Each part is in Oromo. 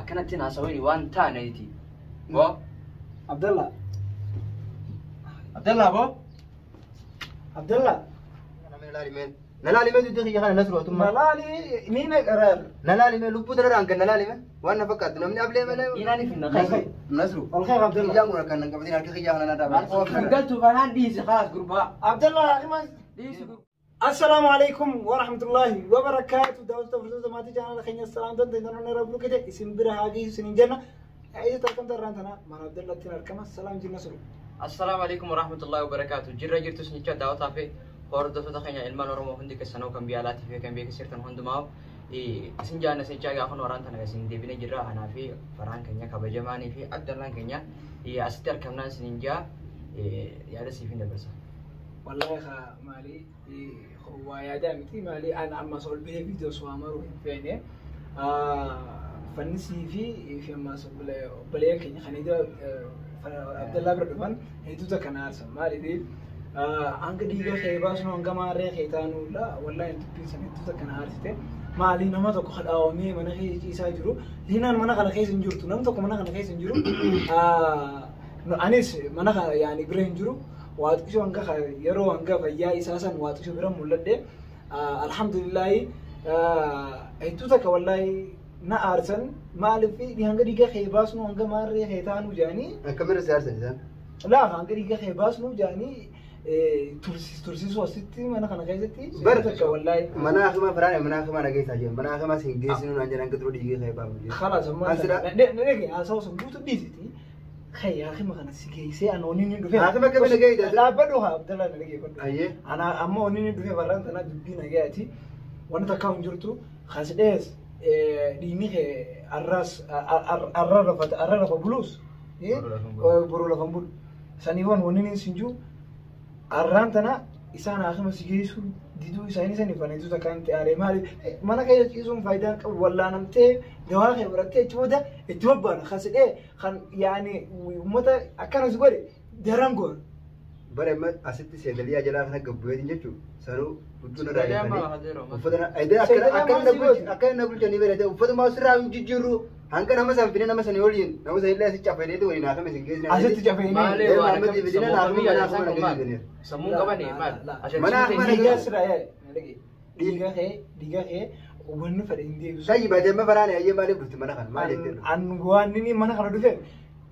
Akkanatti haasawanii waan taaneeti. Boo. Abdallah. Abdallah boo. Abdallah. Nalaali mee dudda kiyya kana Nasru atummaa. Nalaali ni na qaraar. Nalaali mee lubbuu tanarraan kan nalaali mee waan na fakkaattu namni ablee malee. Inaani finna qayyi. Nasru. Ol kee Abdallah. Kiyyaan kun harkaan nan qabatin harka kiyyaa kana na dhaabaa. Galtuu banaan dhiisi khalas gurbaa. Abdallah himas. Dhiisi gurbaa. السلام عليكم ورحمة الله وبركاته. دعوة فرصة ما تيجي أنا خيني السلام ده ده أنا رب كده اسم بره هاجي سنين جنة أي تركم تران تنا ما عبد الله تنا ركما السلام جل نصر. Assalaamu alaikum warahmatullahi wabarakaatu. Jirra jirtu isinicha daawwataa fi hordoftoota keenya ilmaan Oromoo hundi keessanuu kan biyya alaatii fi kan biyya keessa jirtan hundumaa isin jaanna isinicha gaafa waraan tana isin deebine jirra. Anaa fi faraan keenya kabajamaanii fi Abdallaan keenya asitti argamnaan isinin jaa yaada siif hin dabarsa. والله خا مالي هو يا دامتي مالي أنا أما صول به فيديو سوامر فيني فنسي في أما صول بلاي كني خلينا ده عبد الله بردفان هيدو تكن عارسة مالي دي أنك ديجا خيبا شنو أنك ما رأي خيتانو لا والله أنت بيسن هيدو تكن عارسة مالي نما تكو خد أومي من خي إيسا جرو لينا منا خلا خيس نجرو نم تكو منا خلا خيس نجرو أنيس منا خ يعني برين جرو واتكشو أنك يرو أنك فيا إساساً واتكشو برا مولده الحمد لله هيدو تك والله na aarsan maaliif hanga dhiiga kee baasnu hanga maarree kee taanu jedhanii. Akkamirra si aarsan isaan? Laa hanga dhiiga kee baasnu jedhanii tursiisuu asitti mana kana keessatti. Bar takka wallaahi. Mana akimaa firaane mana akimaa na geessaa jiran mana akimaa sin geessinu naan jedhan hanga dura dhiiga kee baafnu. Khalaas ammaa dhage haasawaa sun guutuu dhiisiti. Kee akima kana si geessee ana onni ni dhufe. Akima akka bina geeyda. Dhaabbadhu haa Abdallah na dhageeffadhu. Ayyee. Ana amma onni ni dhufe barraan tana dubbii nagayaati. Wanta takka hin jirtu khasdhees. Dhiigni kee arras arra lafa bulus boruu lafan bulu saniiwwan wanni inni sin jiru arraan tana isaan akima si geessu diduu isaanii saniif aneetu takkaan itti aaree maali mana keessa ciisuun faayidaa qabu wallaanamtee dawaa kee fudhattee achi booda itti bobbaana kasidhee kan yaani uummata akkana si godhe daran goona. Bara amma asitti seedaliyaa jalaa kana gabbu'eetiin jechuun sanuu hudduu narraa eeganii uffata akka na bulchanii beekte uffata sirraa hin jijjiirru hanga nama san fidee nama sanii waliin nama sanii illee asitti cafeetii waliin haakame sin geessine. Asitti cafeetii. Maali waan akkam sammuu qabanii maal? Mana akkuma dhiigaa sirraa yaa'e dhiiga kee dhiiga kee wanni fedhe hin deebisu. Sayyi baatee amma faraane ayyee maaliif dhufte mana kana maal jettee An waan inni mana kana dhufe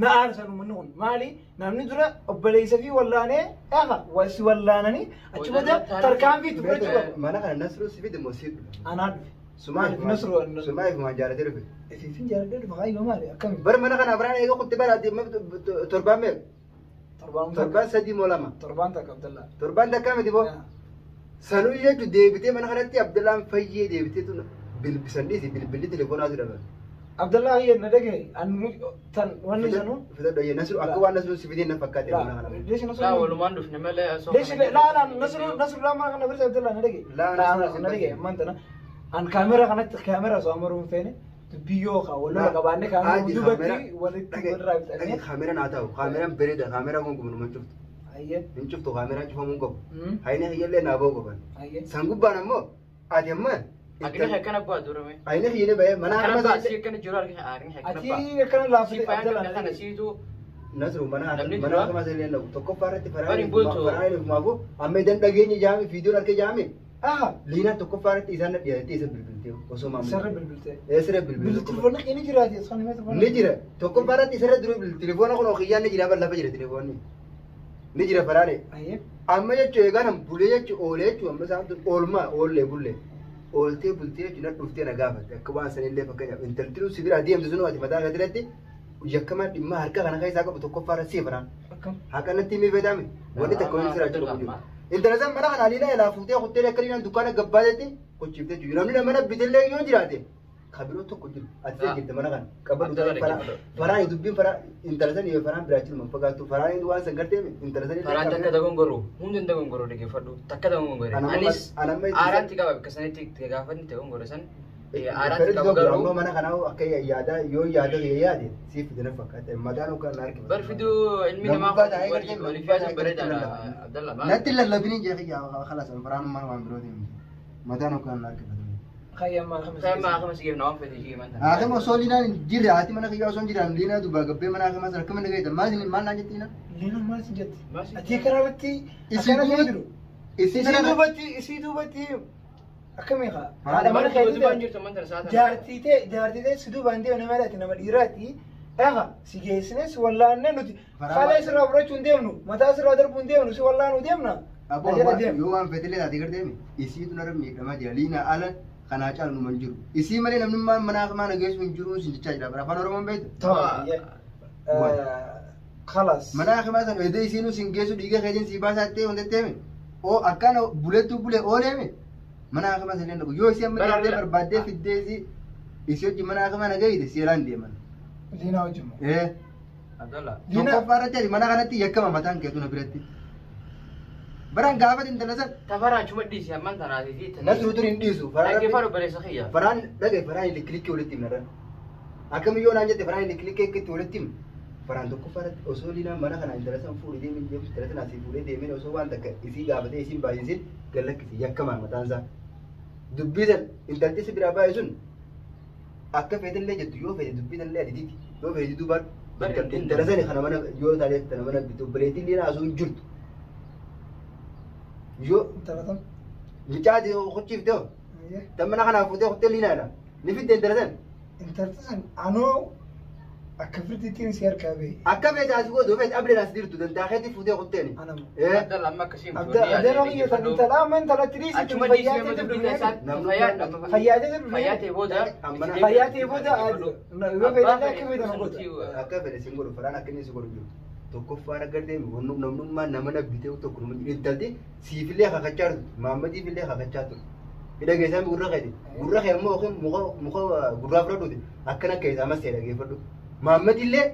na aarsan uummanni kun maali namni dura obboleessa fi wallaanee eegaa si wallaananii achi booda tarkaanfii itti fudhachuu qabu. Mana kana Nasruu si fide moo si dhufe? Anaa dhufe. Sumaaf maa jaalatee dhufe? Ifiifin jaalatee dhufe kaayyoo maali akkami? Bar mana kana biraan eega kutte bara torbaan meeqa? Torbaan sadii moo lama? Torbaan takka Abdallaa. Torbaan takka miti boo? Sanuu jechuun deebitee mana kanatti Abdallaan fayyee deebitee tun bilbisan dhiisi bilbilli telefoonaa tu dhaban. Abdallah hiya na dhagaye an tan wanni sanu. Fidadhu ayyee Nasru akka waan Nasru si fidee na fakkaate mana kana. Leeshi Nasru. Laa walumaan dhufne malee osoo. Leeshi laa laa Nasru Nasru laa mana kana birsa Abdallah na dhagaye. Laa Nasru na dhagaye ammaan tana an kaamera kanatti kaamera osoo amaruun feene dubbii yoo kaa wal lola qabaanne kaamera duubatti walitti walirraa bitannee. Kaameraan haa ta'u kaameraan bareeda kaameraan kun gubnu hin cuftu. Ayyee. Hin cuftu kaameraan cufamuu hin qabu. Hayni hiyyallee naa ba'uu qaban. Ayyee. San gubbaan ammoo ati ammaa Akni akkana bu'aa durame. Ayni hiyyee ba'ee mana Akkana amma bu'aa si akkana jiru argina argina akkana bu'aa. Ati akkana laafte Abdallah kana siitu. Nasru mana mana akkuma illee nagu tokkoffaa irratti Bari bultu. faraan ilmaafu amma idan dhageenye jaame viidiyoon harka jaame. Aha. Liinaan tokkoffaa irratti isaan dhiyaatee isa bilbiltee osoo maamilaa. Sarara bilbiltee. Sirra bilbiltee. Telefoonni ni jiraati osoo ni Ni jira tokkoffaa irratti isarra dura telefoona kun okiyyaan ni jira ban lafa jira telefoonni. Ni jira faraane. Amma jechuun eegaa nam bulee jechuun oolee jechuun amma isaan oolmaa oollee bullee. Ooltee bultee jechuun na dhuftee na gaafatte akka waan sanillee fakkeenyaaf intalti si bira deemtu sun ati mataa keetti irratti yakkamaa dhimma harka kana keessaa qabu tokkoffaa irra si faraan. Haqa natti himee fayyadame wanni takka wani sirraa jiru kun jiru. Intala san mana kana liinaa ilaa fuutee kuttee akka liinaan dukkaana gabbaatetti qochiiftee jiru. Namni mana bitellee yoo jiraate kabiroo tokko jiru. Ati jirte mana kana qabadhu faraan dubbiin faraan intala san yoo faraan biraa jiru fagaattu faraan waan san gartee intala san. Faraan takka dogongoruu hundi hin dogongoruu dhaggeeffadhu takka dogongoree. Anis aaraatti qaba bakka sanitti gaafanni dogongore san aaraatti qaba garuu. Ammoo mana kanaa akka yaada yoo yaada yaade siif fidana fakkaate mataan hoggaan na argina. Bar fiduu ilmi namaa waliif yaadan bareedaadha Abdallah. Natti lallabiniin jeeqi yaa khalas faraan mana waan birootiin mataan hoggaan na argina. Khayyamaa Khayyamaa akkuma si geefna waan fedhe ishee manta. Haakima osoo liinaan hin jirre haati mana kiyyaa osoo hin jiraan liinaa duubaa gabbee mana haakimaa sana akkamiin dhagayetan maal maal naan jetti liinaan? Liina maal si jetti? Maal si Ati karaa irratti Isin akkana duubatti- jiru. Isin Isii duubatti isii duubatti akkamii haa? Haadha mana Duubaan keetii jirtu manta saata. jaartii ta'e jaartii ta'e si duubaan deemu nama dhaati nama dhiiraati. Egaa si geessine si wallaanne nuti haala sirraa fudhachuu hin deemnu mataa sirraa darbuu hin deemnu si wallaanuu deemna. Aboo Ajala deema. yoo waan feetillee taate gartee isiitu narra miidhamaa jira liinaa ala kanaa caalu numa hin jiru. Isii malee namni mana haakimaa na geessu hin jiru sin jechaa jira afaan Oromoon beektu. Tamam. Khalas. Mana haakimaa sana edee isiinuu sin geessu dhiiga keetiin si baasaa ta'e wanti ta'e oo akkana bulettu bule ooleeme mana haakimaa sana illee yoo isii amma deemtee barbaaddee fiddee isii isii hojii mana haakimaa na geessite seeraan deeman. Liinaa wajjin. Ee. Abdallah. Liinaa Tokkoffaa irratti ati mana kanatti yakkama mataan keetu na biratti. Baraan gaafa intala san Tafaraan chuma dhiisi amman tanaati. nasru tun hin dhiisu. Dhaggeeffadhu obboleessa kiyya. Faraan dhagaye faraan likkilikii walitti himna dha. Akkami yoo naan jette faraan likkilikii akkatti walitti himna. Faraan tokkoffaa irratti osoo liinaan mana kana intala san fuudhee deemee deemtu intala san asii fuudhee deemee osoo waan takka isii gaafatee isiin baay'isiin gallakkisi yakkamaan mataan isaa. Dubbii san intalti si biraa baay'ee sun akka feetellee jettu yoo feete dubbii sanillee adidiiti yoo feete duubaan intala sani kana mana yoo taatee kana mana bitu obboleettiin liinaa asuu hin jirtu. Yoo intala tam. mucaa hucciiftee hoo tan mana kanaa fuutee kuttee liinaadha. Ni fidde intala san. Intalti san anoo akka firtiittiin si harkaa bahe. Akka feete as gootu feete ableen as jirtu dantaa keetti fuutee kutteeni. Anama. Ee Abdallah amma akkasii miti. Abdallah kiyya tan intala amma intalatti dhiisi. Achuma dhiisi amma dubbii isaa fayyaa Fayyaa ta'e booda. Fayyaa ta'e booda yoo fedhan akka fedhan godha. akka fedhe sin godhu faraan akka inni si godhu jiru. Tokkoffaan akka deemu namnummaan nama na bitee tokko nama jiru. Intalti siifillee kakachaa turte maammadiifillee kakachaa turte. Hidha keessaa gurra keeti. Gurra kee ammoo yookiin muka muka gurraa fudhadhuuti. Akkana keessaa masee dhageeffadhu. Maammadillee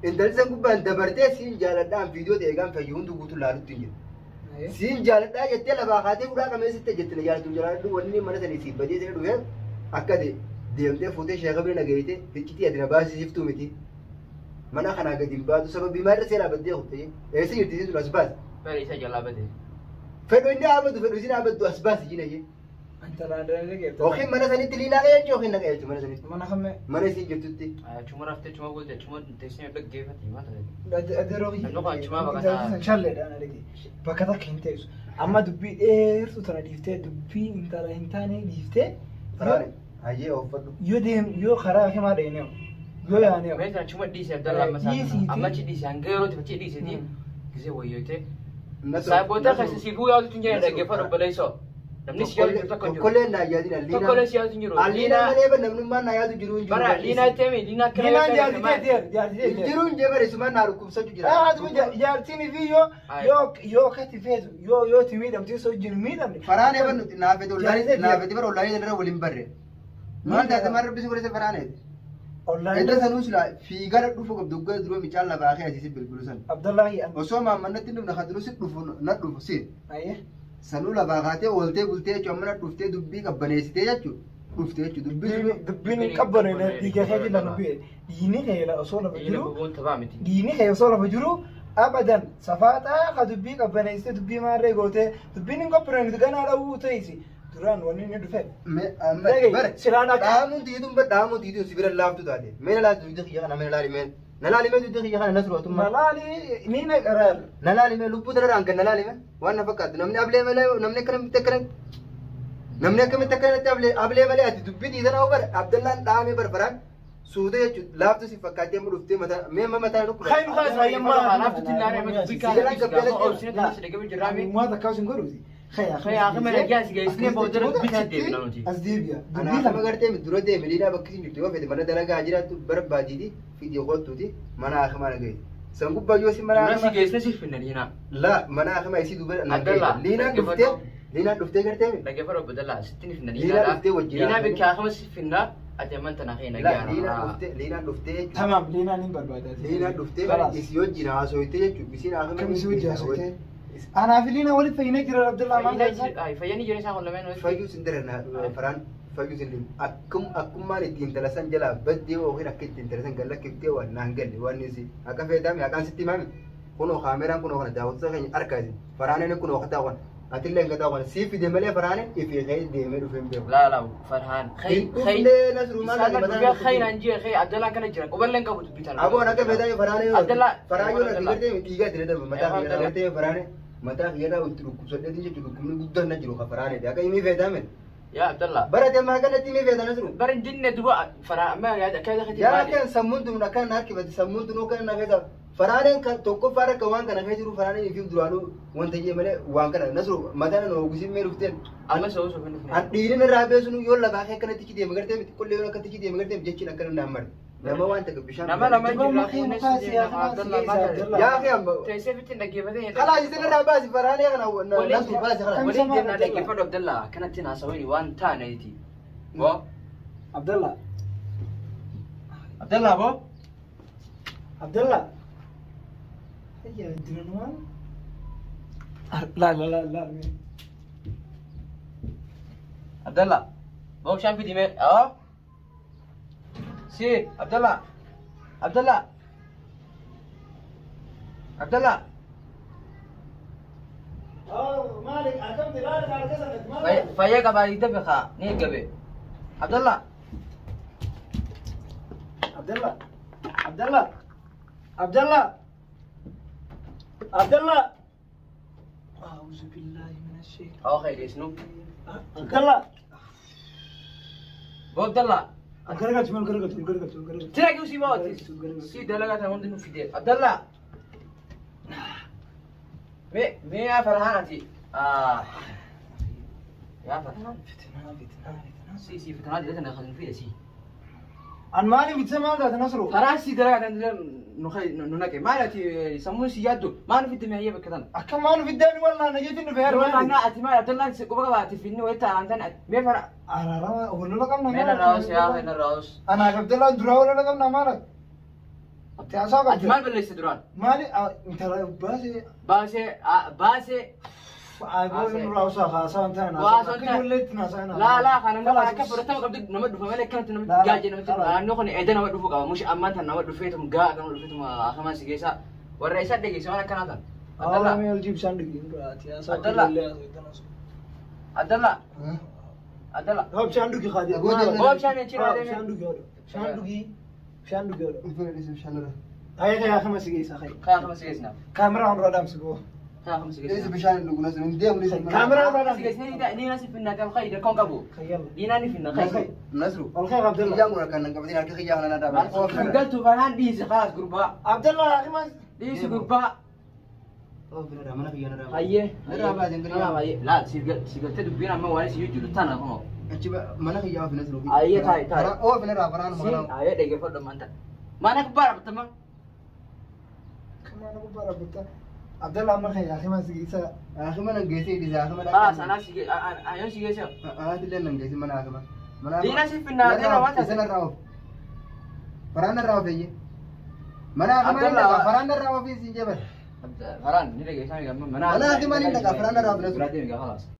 intalti san gubbaan dabartee siin jaaladhaan viidiyoo ta'e eegaan fayyu hundi guutuu laalutti hin jiru. Siin jaaladhaa jettee lafaa kaatee guddaa qabeessitti jette na jaalattu jaaladhu wanni mana sanii siif badee ta'e dhufee akka deemtee fuutee sheeka bira nageeyite iccitii ati na baasisiftuu miti. Mana kanaa gadi hin baatu sababii maalirra seeraa baddee kuttee eessa jirti isiin sun as baasi. Fedhi isa jalaa bade. Fedhu inni dhaabatu fedhu isiin dhaabattu as baasi jina jee. Intala adda Yookiin mana sanitti liinaa qajeelchu yookiin na qajeelchu mana sanitti. Mana kamee. Mana isiin jirtutti. Achuma raftee achuma bulte achuma teessee dhaggeeffate maal ta'e. Adeeroo kiyya. Namni kun achumaa baqataa. Intalti san shalleedhaan arge. Bakka takka hin teessu. Amma dubbii dheertuu tana dhiiftee dubbii intala hin taane dhiiftee. Faraani hayyee ooffadhu. Yoo deem yoo karaa himaa dheenee yoo yaanee. Meeshaan achuma dhiisi Abdallah amma Dhiisiiti. isaa amma achi dhiisi hanga yerootti achi dhiisiiti gisee wayyootee. Nasru- Saayibootaa Nasru- keessa siifuu yaadu tun jedhan dhaggeeffadhu obboleessoo. Namni si yaadu jiru tokko hin jiru. Tokkolleen naa yaadin alliinaa. Tokkolleen si yaadu hin jiru. Alliinaa malee ban namnummaan naa yaadu jiru hin jiru. Bara liinaa itti liinaa akkana Liinaan jaartii ta'e jaartii Hin ta'e. jiru hin jee bare sumaan naa dhukkubsachuu jira. Ah, ati jaartiin fi yoo yoo yoo akkatti feetu yoo yoo ti miidhamte osoo wajjin miidhamne. Faraan eban nuti naafete ollaanii naafete bara ollaanii irra waliin barre. Maal taate maal rabbi si godhese faraaneeti. Online. Edda sanuu sila fiigara dhufu qabdu gara duroo micaan lafaa kee asiisi bilbilu san. Abdullahi an. Osoo maammannatti dhufna kan duruu si dhufu na dhufu si. Ayyee. Sanuu lafaa kaatee ooltee bultee jechuun amma na dhuftee dubbii qabbaneessitee jechuun dhuftee jechuun dubbii sun. Dubbiin hin qabbane dhiiga keetii lafa bu'e. Dhiigni kee osoo lafa Dhiina jiru. bubuun taphaa miti. Dhiigni kee osoo lafa jiru abadan safaaxaa ka dubbii qabbaneessitee dubbii maarree gootee dubbiin hin qabbaneessitu ganaa dhawuu ta'isi. Duraan wanni inni dhufe. Bare Silaan akka. dhaamuun tiituun bar dhaamuun tiituun si bira laaftu taate. Mee na laali dubbii kiyya kana mee na laali mee. Na laali mee dubbii kiyya kana nasru atummaa. Malaali ni na qaraar. Na laali mee lubbuu tanarraan kan na laali mee waan na fakkaatu namni ablee malee namni akkamitti akkana namni akkamitti akkanatti ablee ablee malee ati dubbii dhiisan hoo bara Abdallaan dhaamee barbaraan suuta jechuun laaftu si fakkaattee amma dhuftee mataa mee amma mataa dhukkuba. Khayru khaas hayyammaa. Laaftutti ilaalee amma dubbii kaana dhiisi gaafa obsine taasise dhaggeeffachuu jirraami. Waan takkaa isin godhuuti. Khayyaa akkuma nagaa si geessisnee booda dubbicha deemna nuti. As deebi'a. Anaa akkama gartee dura deeme liinaa bakki isin jirtu yoo fedhe mana dalagaa jiraattu barbaadiiti fidii kottuuti mana akamaa na gahe. San gubbaa yoo si mana Dura si akamaa geessisnee si finna liinaa. la mana akamaa isii duuba na gahe. Abdallah, Liinaan dhuftee liinaan dhuftee gartee Dhaggeeffadhu Abdallah sitti ni finna Liinaa liinaadha. dhuftee wajjin Liinaa haasofne. bikka akkuma si finna ati amman tana kee la nagaa. liinaan dhuftee liinaan dhuftee jechuudha. Tamaam liinaan hin barbaada. Liinaan dhuftee isii wajjin haasoyte jechuudha. Isiin akamaa Kam isii wajjin haasoyte? Anaa fi liinaa walitti fayyinee jira Abdullah maal taasisaa? Fayyanii jireenya isaa kun lameen walitti. Fayyuu sin dara faraan fayyuu sin akkum akkummaan itti intala san jalaa baddee yookiin akka itti intala san gallakkiftee waan naan galle waan isi akka feetaami haqaan sitti himami kunoo kaameraan kunoo kana daawwattoota keenya harkaa isin faraaneen kunoo kataa waan Atillee hin gataa kana siif fide malee Farhaaniin ifee ka'ee deemee dhufee hin beeku. Laa laa Farhaan. Hin dhufnee Nasruu maal Isaan dhufee khayraan jee khay Abdallaan kana jira quballeen qabu dubbitan. Aboon akka feetaa Farhaanii Abdallaa. Farhaan yoo natti gartee dhiigaa itti dadhabe mataa kiyya gartee Farhaanii mataa kiyya itti dhukkubsadheetiin jechuun dhukkubni guddaan na jiru ka Farhaaniidha. Akka himii feetaa miti. Yaa Abdallaa. Barate ammaa kanatti himii feetaa Nasruu. Bara hin dinne duba Farhaan amma yaada akka yaada Yaa kan sammuun tun akka na harkifate sammuun tun akka na keessa Farhaaniin kan tokkoffaa akka waan kana keessa jiru Farhaaniin ifiif duraanuu wanta jee malee waan kana Nasruu mataa na ogusin mee dhufteen. Amma sa'uu soo hin dhufne. An dhiirin irraa beesunu yoo lafaa kee akkanatti ci deeme gartee miti qollee yoo akkatti ci deeme gartee jechiin akkana naan mare. Nama waan takka bishaan. Nama lama Duba jira maqii mukaa siyaa kana Yaa akhi amma. Teessee fitti dhaggeeffatee. Kalaas isin irraa baasi Farhaanii kana Nasruu baasi kana. Waliin deemnaa dhaggeeffadhu Abdallaa akkanatti haasawanii waan taaneeti. Boo. Abdallah. Abdallaa boo. Abdallah. Hayya diranuma. La la la la. Abdallaa. Boo bishaan fidi mee. Awwa. Si Abdallaa. Abdallaa. Abdallaa. Oh, Malik, akam dilal ala kasanak Malik. Fayyaa qabaa hiddame kaa ni eeggabe. Abdallaa. Abdallah. Abdallah. Abdallah. Abdallah. أعوذ بالله من الشيطان. Awwa khayri isnu. Abdallah. Boo Abdallaa. Gargalchu mal gargalchu gargalchu gargalchu. Tiraaki usii baa si dalagaa tan hundi nu fide. Abdallaa. Mee mee yaa Farhaan ati. Yaa Farhaan. Fitna fitna fitna. Si si fitnaa dila tana kan fide si. An maali fitna maal taate Nasru? Farhaan si dalagaa tan dila nu naqe maal ati sammuun si yaaddu maal nu fidde mee hayyee bakka tana. Akka maal nu fiddeen wallaan najeetiin dhufe yaa Wallaan naa ati maal Abdallaan si quba qaba ati finni wayii ta'an tan mee Farhaan. Araarama walola qabna Mee narraa'us yaa mee narraa'us. Anaaf Abdallaan duraa walola qabna maal? Ati haasaa Ati qabda. maal balleessite duraan? Maali intala baasee Baasee baasee. Laa laa kana nama akka fudhatama qabdu nama dhufa malee akkanatti namatti gaajee namatti naannoo kun edda nama dhufu qaba. Mushi ammaan tan nama dhufeetum gaa nama dhufeetuma akamaa si geessa. Warra isaa dhageesse waan akkanaa tan. Abdallaa. Abdallaa. Abdallaa. Abdallaa. Boo bishaan hin ciraa deemee. Kaa akama si geessina. Kaa akama si Isa geessina. bishaan hin dhugu Nasruu hin deemu isa. Si geessina ni nasi finna kan khayda kon qabu. Diinaa ni finna khayda. Nasruu. Kiyyaan kun akkan hin qabatin harka kiyyaa kana na dhaabaa. Galtu Farhaan dhiisi khalas gurbaa. Dhiisi gurbaa. Mana kiyyaa na dhaabaa. Hayyee. Narraa baasi hin Narraa baay'ee. Laa si galtee dubbiin amma waan si jiru tana kunoo. Achi mana kiyyaa ofi Nasruu. Ayyee taa'i taa'i. Ofi narraa Farhaan Si mana. ayyee dhaggeeffadhu ammaan tana. Mana gubbaa dhaabbatama. Akima nan geesse dhiisa akima. Ah sanaa si ayyoon si geesse. Aatillee nan geesse mana akima. Diinaa si finnaa deema waan Isa narraa ofi. Farhaan narraa ofi eeyyee. Mana akima ni dhaqa Farhaan narraa ofi siin jebal. Farhaan ni dhageessaa mana. Mana akima ni dhaqa Farhaan narraa ofi Nasruu. Biraa deemi gaa khalaas.